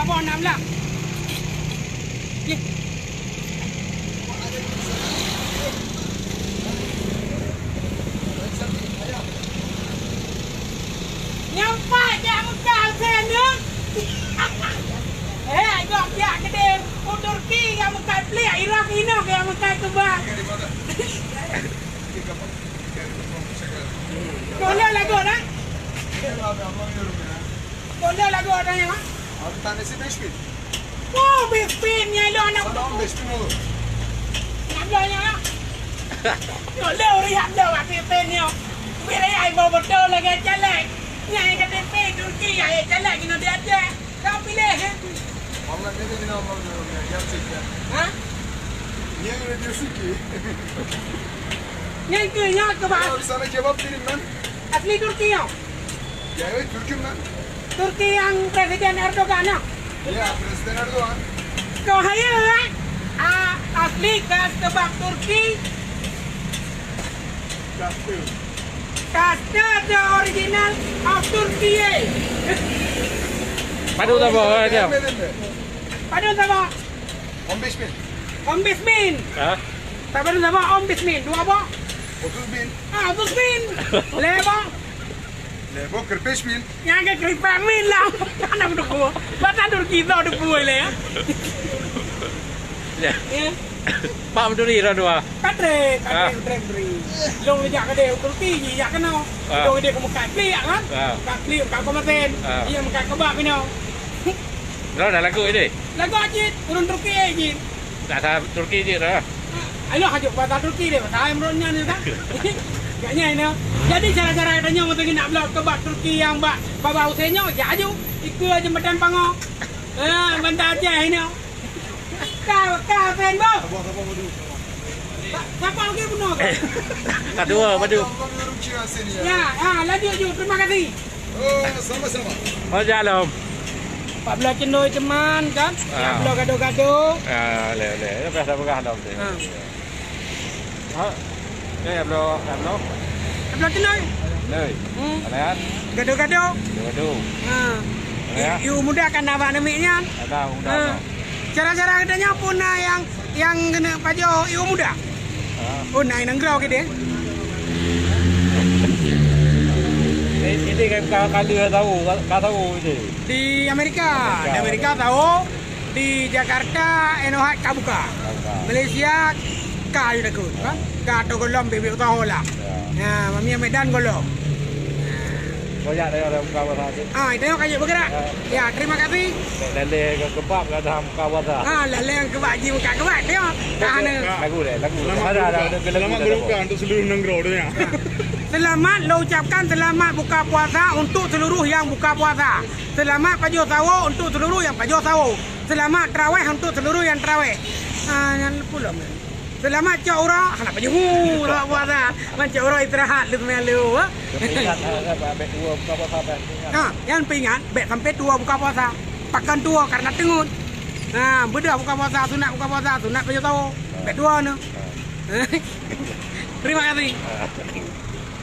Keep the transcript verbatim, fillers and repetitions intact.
Phôn enam belas. Ih. Nyang pat jak Mekah Husen nyoe. Eh, jok jak keudeh u Turki nyang meukat pliek, Irak inoe nyang meukat keubah. Boleh lagu dah? Boleh lagu dah ya, Mak? Aku tak nasi biskuit. Oh, Bispin nyan lôn aneuk. Salam Bispin dulu. Nyan lôn nyan. Nyoe lôn rihat lôn bak Bispin nyoe. Bira ai boh beutôi lagèe caleg. Nyan ka T P Turki ai caleg keunoe di Aceh. Ka piléh, eh. Malam ni dia nama dia, dia, dia, dia. Ha? Dia, dia suki. Nyan keuh nyoe keu bah. Dia sana jawab diri, man. Asli Turki nyoe. Ya, eh, Turki, man. Turki nyang Presiden Erdogan nyoe. Ya, Presiden Erdogan. Kau haya, eh? Ah, asli khas kebab Turki. Kasta. Kasta the original of Turkey, eh. Padum saboh, eh, Jam? Padum saboh? Om Bismin. Om Bismin. Ha? Tak padum saboh, Om Bismin. Dua boh? Otus Bin. Ah, Otus Bin. Lhèe boh? Lhèe boh Kerpes Bin. Nyang ke keripik min lah. Anak dukung. Bahasa Turki tau dukung le ya. Ya. Ya. Pak Menteri dah dua. Kadre, kadre, ah, menteri, menteri. Long jak ke dia, menteri ji jak kena. Ah. Long dia ke muka klik kan? Ah. Muka klik, muka kometin. Ah. Dia muka kebab kena. Dah, dah lagu ini. Lagu Ajit, turun Turki Ajit. Tak ada Turki je dah. Alah, ajuk bahasa Turki deh, bahasa Imron nyan ni kan. Gak nyan ni. Jadi cara-cara katanya untuk nak blok ke bak Turki yang bak Baba Hussein nyo, ya aju ikut aja medan pango. Ha, benda aja ini. Kau, kau Hussein boh. Siapa lagi bunuh? Kedua, padu. Ya, ha, lanjut ju. Terima kasih. Oh, sama-sama. Oh, jalan. Empat belas cendol teman kan? Ah. Empat belas gado-gado. Ah, leh, leh. Dah peugah dah. Ah. Ha? Ni, ya, bro, ya, bro. Empat belas cendol. Ni. Hmm. Ada kan? Gado-gado. Gado-gado. Ha. Ya. I, i muda kan nak buat demi nyan. Ada muda. Ha. Cara-cara katanya pun, ah, yang Nyang keuneuk pajoh i ureueng muda. Ah. Oh, na i nanggroe keudeh. Di, di, di ka, ka, ka lheueh tahu, ka, ka tahu di. Di Amerika. Amerika. Di Amerika tahu, di Jakarta, inoe hat ka buka. Ka buka. Malaysia, ka aju takot, kan? Ka atau golom bibit usaha lah. Ya. Ya, mami Medan golom. Banyak dah orang buka pasar tu. Ah, itu yang kayu bergerak. Ya. Ya, terima kasih. Lalé ke kebab ke dah buka puasa. Ha, lalé ke kebab ji buka kebab dia. Tahan. Lagu deh, lagu. Selamat berbuka, selamat berbuka untuk seluruh nanggroe tu ya. Selamat, lo ucapkan selamat buka puasa untuk seluruh yang buka puasa. Selamat pajoh sawo untuk seluruh yang pajoh sawo. Selamat terawih untuk seluruh yang terawih. Ha, nyan pula. Seulamat cok uroe, hana pajoh uroe puasa. Man cok uroe istirahat lheueh seumayang lheueh. Tapi ingat, ha, ha, ha, bèk tuwo buka puasa, bèk ingat. Ha, nyan peuingat, bèk sampai tuwo buka puasa. Pakon tuwo karena teungeut. Ha, beudôh buka puasa, sunat buka puasa, sunat pajoh sawo. Bèk tuwo nyoe. Terima kasih.